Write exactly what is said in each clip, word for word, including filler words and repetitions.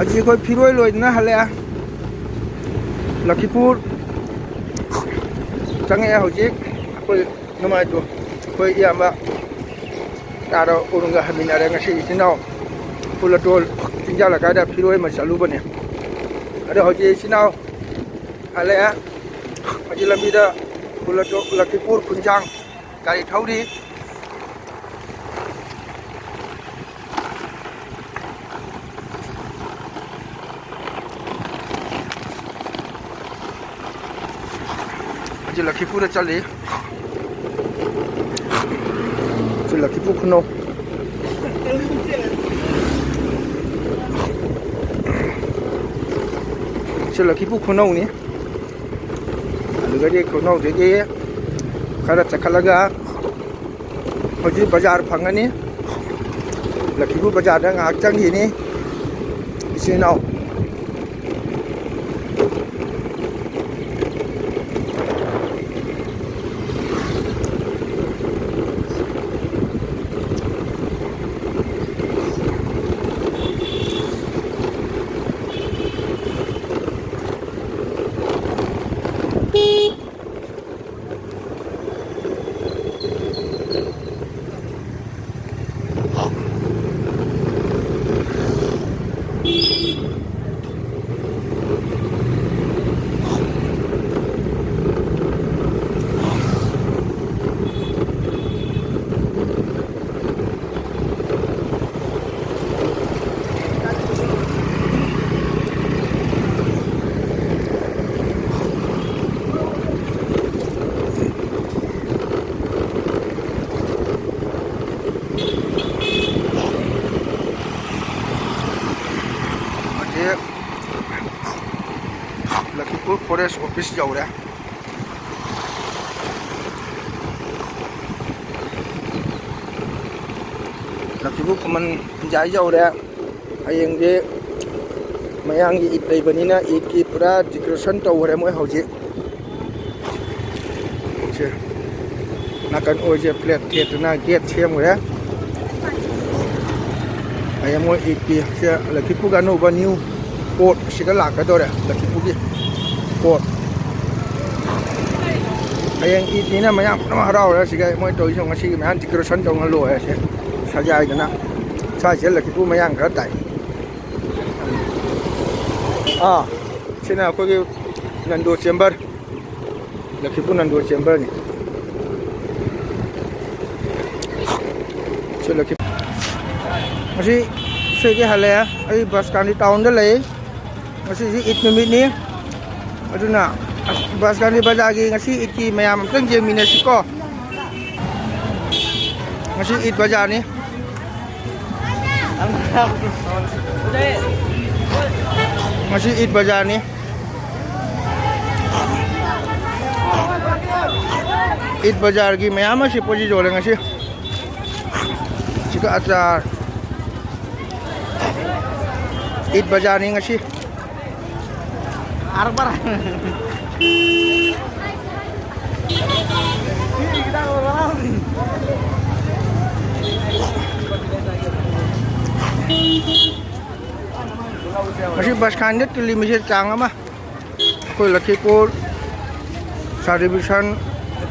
ꯍꯧꯖꯤꯛ ꯑꯩꯈꯣꯏ ꯐꯤꯔꯣꯏ ꯂꯣꯏꯗꯅ ꯍꯜꯂꯛꯑꯦ꯫ ꯂꯈꯤꯄꯨꯔ ꯆꯪꯉꯛꯑꯦ ꯍꯧꯖꯤꯛ꯫ ꯑꯩꯈꯣꯏ ꯅꯨꯡꯉꯥꯏꯇꯣ, ꯑꯩꯈꯣꯏ ꯏꯌꯥꯝꯕ ꯇꯥꯔꯣ ꯎꯔꯨꯝꯒ ꯍꯟꯃꯤꯟꯅꯔꯦ꯫ ꯉꯁꯤ ꯏꯆꯤꯟ ꯏꯅꯥꯎ ꯈꯨꯜ ꯑꯇꯣꯜ ꯆꯤꯡꯖꯥ ꯂꯩꯀꯥꯏꯗ ꯐꯤꯔꯣꯏ ꯑꯃ ꯆꯠꯂꯨꯕꯅꯦ꯫ ꯑꯗꯣ ꯍꯧꯖꯤꯛ ꯏꯆꯤꯟ ꯏꯅꯥꯎ ꯍꯜꯂꯛꯑꯦ꯫ ꯍꯧꯖꯤꯛ ꯂꯝꯕꯤꯗ ꯈꯨꯜ ꯑꯇꯣꯜ ꯂꯈꯤꯄꯨꯔ ꯈꯨꯟꯖꯥꯡ ꯒꯥꯔꯤ ꯊꯧꯔꯤ꯫ ꯍꯧꯖꯤꯛ ꯂꯈꯤꯄꯨꯔꯗ ꯆꯠꯂꯤ꯫ ꯁꯤ ꯂꯈꯤꯄꯨꯔ ꯈꯨꯅꯧ꯫ ꯁꯤ ꯂꯈꯤꯄꯨꯔ ꯈꯨꯅꯧꯅꯤ꯫ ꯑꯗꯨꯗꯒꯤ ꯈꯨꯅꯧꯗꯒꯤ ꯈꯔ ꯆꯠꯈꯠꯂꯒ ꯍꯧꯖꯤꯛ ꯕꯖꯥꯔ ꯐꯪꯉꯅꯤ꯫ ꯂꯈꯤꯄꯨꯔ ꯕꯖꯥꯔꯗ ꯉꯥꯏꯍꯥꯛ ꯆꯪꯈꯤꯅꯤ ꯏꯆꯤꯟ ꯏꯅꯥꯎ꯫ ꯍꯧꯖꯤꯛ ꯂꯈꯤꯄꯨꯔ ꯐꯣꯔꯦꯁ ꯑꯣꯐꯤꯁ ꯌꯧꯔꯦ꯫ ꯂꯈꯤꯄꯨꯔ ꯈꯨꯃꯟ ꯍꯤꯡꯖꯥꯏ ꯌꯧꯔꯦ꯫ ꯍꯌꯦꯡꯗꯤ ꯃꯌꯥꯡꯒꯤ ꯏꯗ ꯂꯩꯕꯅꯤꯅ ꯏꯗꯀꯤ ꯄꯨꯔꯥ ꯗꯦꯀꯣꯔꯦꯁꯟ ꯇꯧꯈ꯭ꯔꯦ ꯃꯣꯏ ꯍꯧꯖꯤꯛ꯫ ꯁꯦ, ꯅꯥꯀꯟ ꯑꯣꯏꯁꯦ ꯐ꯭ꯂꯦꯠ ꯊꯦꯠꯇꯅ ꯒꯦꯠ ꯁꯦꯝꯈ꯭ꯔꯦ꯫ ꯍꯌꯦꯡ ꯃꯣꯏ ꯏꯗꯀꯤ ꯁꯦ ꯂꯛꯈꯤꯄꯨꯔꯒꯤ ꯑꯅꯧꯕ ꯅ꯭ꯌꯨ ꯀꯣꯔꯠ ꯁꯤꯒ ꯂꯥꯛꯀꯗꯧꯔꯦ꯫ ꯂꯛꯈꯤꯄꯨꯔꯒꯤ ꯀꯣꯔꯠ ꯍꯌꯦꯡ ꯏꯗꯅꯤꯅ ꯃꯌꯥꯝ ꯄꯨꯝꯅꯃꯛ ꯍꯔꯥꯎꯔꯦ꯫ ꯁꯤꯒ ꯃꯣꯏ ꯇꯧꯔꯤꯁꯦ ꯉꯁꯤꯒꯤ ꯃꯌꯥꯝ ꯗꯦꯀꯣꯔꯦꯁꯟ ꯇꯧꯅ ꯂꯣꯏꯔꯦ꯫ ꯁꯦ ꯁꯖꯥꯏꯗꯅ ꯁ꯭ꯋꯥꯏꯁꯦ ꯂꯛꯈꯤꯄꯨꯔ ꯃꯌꯥꯡ ꯈꯔ ꯇꯥꯏ꯫ ꯑꯥ, ꯁꯤꯅ ꯑꯩꯈꯣꯏꯒꯤ ꯅꯟꯗꯣ ꯆꯦꯝꯕꯔ꯫ ꯂꯛꯈꯤꯄꯨꯔ ꯅꯟꯗꯣ ꯆꯦꯝꯕꯔꯅꯤ꯫ ꯁꯤ ꯂꯛꯈꯤ-, ꯉꯁꯤ ꯁꯤꯒꯤ ꯍꯜꯂꯛꯑꯦ꯫ ꯑꯩ ꯕꯁꯀꯥꯟꯗꯤ ꯇꯥꯎꯟꯗ ꯂꯩ꯫ ꯉꯁꯤꯁꯤ ꯏꯗ ꯅꯨꯃꯤꯠꯅꯤ꯫ ꯑꯗꯨꯅ ꯕꯁꯀꯥꯟꯗꯤ ꯕꯖꯥꯔꯒꯤ ꯉꯁꯤ ꯏꯗꯀꯤ ꯃꯌꯥꯝ ꯑꯝꯇꯪ ꯌꯦꯡꯃꯤꯟꯅꯁꯤꯀꯣ꯫ ꯉꯁꯤ ꯏꯗ ꯕꯖꯥꯔꯅꯤ꯫ ꯉꯁꯤ ꯏꯗ ꯕꯖꯥꯔꯅꯤ꯫ ꯏꯗ ꯕꯖꯥꯔꯒꯤ ꯃꯌꯥꯝ ꯑꯃ ꯁꯤ ꯄꯣꯠꯁꯤ ꯌꯣꯜꯂꯦ ꯉꯁꯤ꯫ ꯁꯤꯒ ꯑꯆꯥꯔ꯫ ꯏꯗ ꯕꯖꯥꯔꯅꯤ ꯉꯁꯤ꯫ ꯉꯁꯤ ꯕꯁ ꯈꯥꯟꯗ ꯇꯤꯜꯂꯤ ꯃꯤꯁꯦ ꯆꯥꯡ ꯑꯃ꯫ ꯑꯩꯈꯣꯏ ꯂꯈꯤꯄꯨꯔ, ꯁꯕ ꯗꯤꯕꯤꯖꯟ,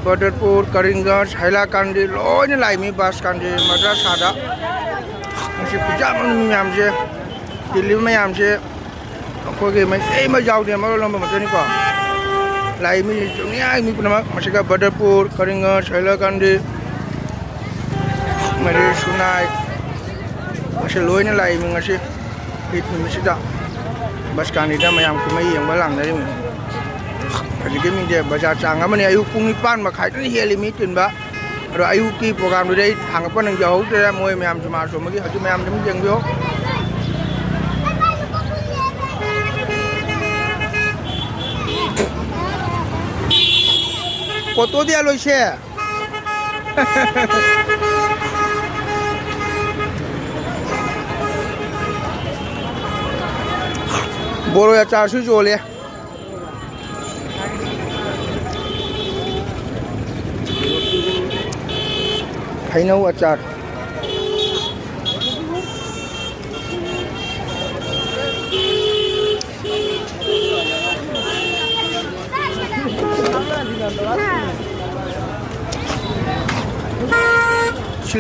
ꯕꯗꯔꯄꯨꯔ, ꯀꯔꯤꯝꯒꯟꯖ, ꯍꯥꯏꯂꯥꯀꯥꯟꯗꯤ ꯂꯣꯏꯅ ꯂꯥꯛꯏ꯫ ꯃꯤ ꯕꯁ ꯀꯥꯟꯗꯤ ꯃꯗ꯭ꯔꯁꯥꯗ ꯉꯁꯤ ꯈꯨꯌꯥꯝ ꯑꯃ ꯃꯤ ꯃꯌꯥꯝꯁꯦ, ꯇꯤꯜꯂꯤꯕ ꯃꯌꯥꯝꯁꯦ ꯑꯩꯈꯣꯏꯒꯤ ꯃꯩꯇꯩ ꯑꯃ ꯌꯥꯎꯗꯦ, ꯃꯔꯣꯜ ꯑꯃ ꯃꯛꯇꯅꯤꯀꯣ꯫ ꯂꯥꯛꯏ ꯃꯤ ꯆꯨꯝꯌꯥꯏ ꯃꯤ ꯄꯨꯝꯅꯃꯛ꯫ ꯃꯁꯤꯗ ꯕꯗꯔꯄꯨꯔ, ꯀꯔꯤꯝꯒꯟꯖ, ꯍꯥꯏꯂꯥꯀꯥꯟꯗꯤ, ꯃꯔꯤ ꯁꯨꯅꯥꯏ, ꯃꯁꯤ ꯂꯣꯏꯅ ꯂꯥꯛꯏ ꯃꯤ ꯉꯁꯤ꯫ ꯏꯗ ꯅꯨꯃꯤꯠꯁꯤꯗ ꯕꯁ ꯀꯥꯟꯗꯤꯗ ꯃꯌꯥꯝ ꯀꯨꯝꯍꯩ ꯌꯦꯡꯕ ꯂꯥꯡꯅꯔꯤꯕꯅꯤ꯫ ꯍꯧꯖꯤꯛꯀꯤ ꯃꯤꯁꯦ ꯕꯖꯥꯔ ꯆꯥꯡ ꯑꯃꯅꯤ꯫ ꯑꯌꯨꯛ ꯄꯨꯡ ꯅꯤꯄꯥꯟ ꯃꯈꯥꯏꯗꯅ ꯍꯦꯜꯂꯤ ꯃꯤ ꯇꯤꯟꯕ꯫ ꯑꯗꯣ ꯑꯌꯨꯛꯀꯤ ꯄ꯭ꯔꯣꯒꯥꯝꯗꯨꯗꯤ ꯑꯩ ꯊꯥꯡꯒꯠꯄ ꯅꯪꯖꯍꯧꯗ꯭ꯔꯦ꯫ ꯃꯣꯏ ꯃꯌꯥꯝ ꯖꯨꯃꯥ ꯁꯣꯟꯕꯒꯤ ꯍꯧꯖꯤꯛ ꯃꯌꯥꯝꯁꯦ ꯑꯃꯨꯛ ꯌꯦꯡꯕꯤꯌꯣ꯫ ꯀꯣꯇꯣꯗꯤ ꯑꯂꯣꯏꯁꯦ꯫ ꯕꯣꯔꯣꯏ ꯑꯆꯥꯔꯁꯨ ꯌꯣꯜꯂꯦ꯫ ꯍꯩꯅꯧ ꯑꯆꯥꯔ꯫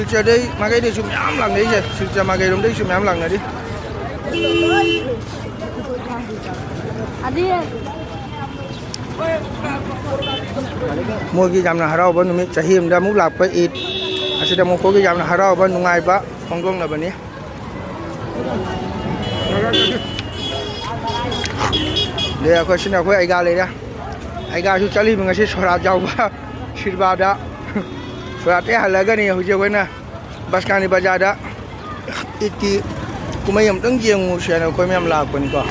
ꯁꯤꯜꯆꯔꯗꯩ ꯃꯥꯏꯀꯩꯗꯩꯁꯨ ꯃꯌꯥꯝ ꯂꯥꯛꯅꯔꯤꯁꯦ, ꯁꯤꯜꯆꯔ ꯃꯥꯏꯀꯩꯔꯣꯝꯗꯩꯁꯨ ꯃꯌꯥꯝ ꯂꯥꯛꯅꯔꯤ꯫ ꯃꯣꯏꯒꯤ ꯌꯥꯝꯅ ꯍꯔꯥꯎꯕ ꯅꯨꯃꯤꯠ, ꯆꯍꯤ ꯑꯃꯗ ꯑꯃꯨꯛ ꯂꯥꯛꯄ ꯏꯗ ꯑꯁꯤꯗ ꯃꯈꯣꯏꯒꯤ ꯌꯥꯝꯅ ꯍꯔꯥꯎꯕ ꯅꯨꯡꯉꯥꯏꯕ ꯐꯣꯡꯗꯣꯛꯅꯕꯅꯤ꯫ ꯑꯗꯩ ꯑꯩꯈꯣꯏ ꯁꯤꯅ ꯑꯩꯈꯣꯏ ꯑꯩꯒꯥ ꯂꯩꯔꯦ꯫ ꯑꯩꯒꯥꯁꯨ ꯆꯠꯂꯤꯕ ꯉꯁꯤ ꯁꯣꯔꯥꯠ ꯌꯥꯎꯕ ꯁꯤꯔꯕꯥꯗ꯫ ꯁꯣꯔꯥꯠꯇꯩ ꯍꯜꯂꯛꯑꯒꯅꯤ ꯍꯧꯖꯤꯛ ꯑꯩꯈꯣꯏꯅ ꯕꯁꯀꯥꯅꯤ ꯕꯖꯥꯔꯗ ꯏꯗꯀꯤ ꯀꯨꯝꯍꯩ ꯑꯃꯨꯛꯇꯪ ꯌꯦꯡꯉꯨꯁꯦꯅ ꯑꯩꯈꯣꯏ ꯃꯌꯥꯝ ꯂꯥꯛꯄꯅꯤꯀꯣ꯫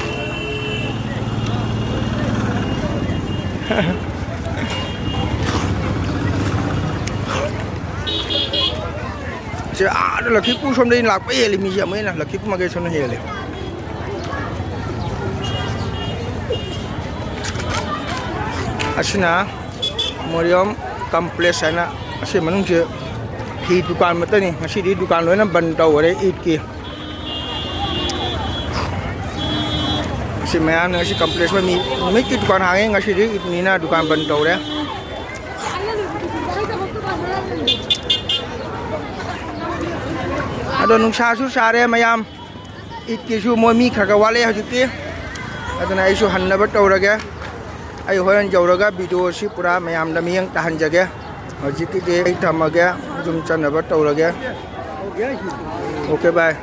ꯁꯤ ꯑꯥꯗ ꯂꯛꯈꯤꯄꯨꯔ ꯁꯣꯝꯗꯒꯤ ꯂꯥꯛꯄ ꯍꯦꯜꯂꯤ, ꯃꯤꯁꯦ ꯑꯃꯨꯛ ꯍꯦꯟꯅ ꯂꯛꯈꯤꯄꯨꯔ ꯃꯥꯏꯀꯩ ꯁꯣꯝꯅ ꯍꯦꯜꯂꯤ꯫ ꯑꯁꯤꯅ ꯃꯣꯔꯤꯌꯝ ꯀꯝꯄ꯭ꯂꯦꯛꯁ ꯍꯥꯏꯅ, ꯑꯁꯤ ꯃꯅꯨꯡꯁꯦ ꯐꯤ ꯗꯨꯀꯥꯟ ꯃꯛꯇꯅꯤ꯫ ꯉꯁꯤꯗꯤ ꯗꯨꯀꯥꯟ ꯂꯣꯏꯅ ꯕꯟ ꯇꯧꯈꯔꯦ ꯏꯗꯀꯤ꯫ ꯑꯁꯤ ꯃꯌꯥꯝꯅ ꯉꯁꯤ ꯀꯝꯄ꯭ꯂꯦꯛꯁ ꯃꯤ ꯅꯨꯃꯤꯠꯀꯤ ꯗꯨꯀꯥꯟ ꯍꯥꯡꯉꯤ, ꯉꯁꯤꯗꯤ ꯏꯗꯅꯤꯅ ꯗꯨꯀꯥꯟ ꯕꯟ ꯇꯧꯔꯦ꯫ ꯑꯗꯣ ꯅꯨꯡꯁꯥꯁꯨ ꯁꯥꯔꯦ ꯃꯌꯥꯝ, ꯏꯗꯀꯤꯁꯨ ꯃꯣꯏ ꯃꯤ ꯈꯔ ꯈꯔ ꯋꯥꯠꯂꯦ ꯍꯧꯖꯤꯛꯇꯤ꯫ ꯑꯗꯨꯅ ꯑꯩꯁꯨ ꯍꯟꯅꯕ ꯇꯧꯔꯒꯦ꯫ ꯑꯩ ꯍꯣꯔꯦꯟ ꯌꯧꯔꯒ ꯚꯤꯗꯤꯑꯣꯁꯤ ꯄꯨꯔꯥ ꯃꯌꯥꯝꯗ ꯃꯤꯠꯌꯦꯡ ꯇꯥꯍꯟꯖꯒꯦ꯫ ꯍꯧꯖꯤꯛꯀꯤꯗꯤ ꯑꯩ ꯊꯝꯃꯒꯦ, ꯌꯨꯝ ꯆꯠꯅꯕ ꯇꯧꯔꯒꯦ꯫ ꯑꯣꯀꯦ, ꯕꯥꯏ꯫